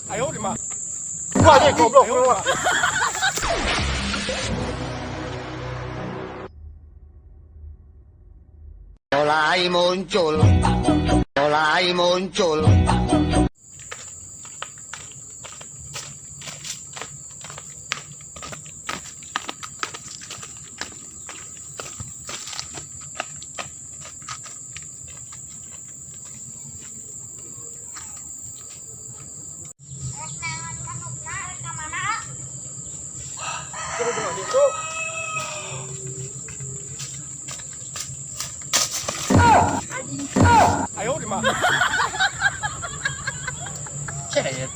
哎呦我的妈！哇，这goblok！ Mulai muncul, mulai muncul. Rek neangan manukna rek ka mana? 哎呦我的妈！ Cet.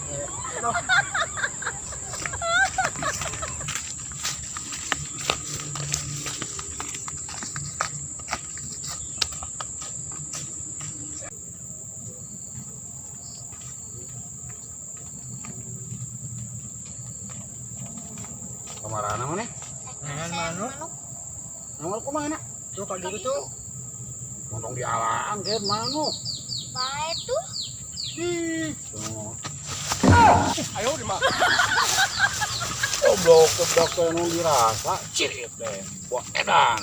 Kamarana mana? Neangan manuk. Nongol kumaha? Tuh ka ditu tuh. Ngomong di alaan ke manuk. Bae tuh. Ih, tuh. 哎呦我的妈！ Goblok, goblok teh nu dirasa cirit teh. Wah, edan.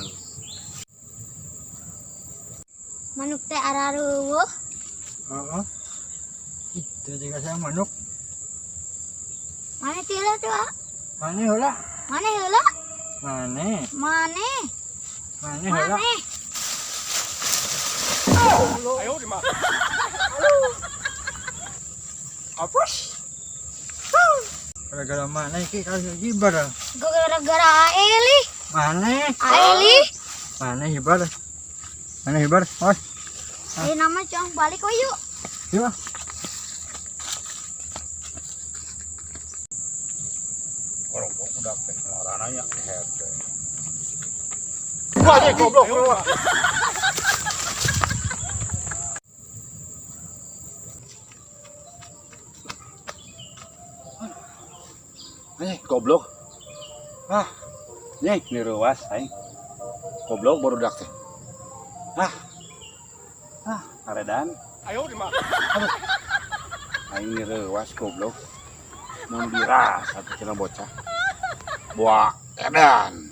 Manuk teh arareuweuh. Heeh. Itu juga saya manuk. Mane tila tuh, ah? Mane heula? Mane heula? Mane? Mane? Mane heula? Mane? 哎呦我的妈！ Apus. Gara-gara mana iki kalau hibar? Gara-gara Aeli. Mane? Aeli. Mane hibar? Mane hibar? Oh, Ayo nama cong balik we yuk. yuk. Goblok budak teh kamarana nya keher teh. 哇，这goblok！ Eh, goblok. Ah. Nih, niruas aing. Goblok barudak teh. Ah. Ah, aredan. 哎呦我的妈！ Aing nireuwas goblok. Mun dirasa teh cenah bocah. Buah edan.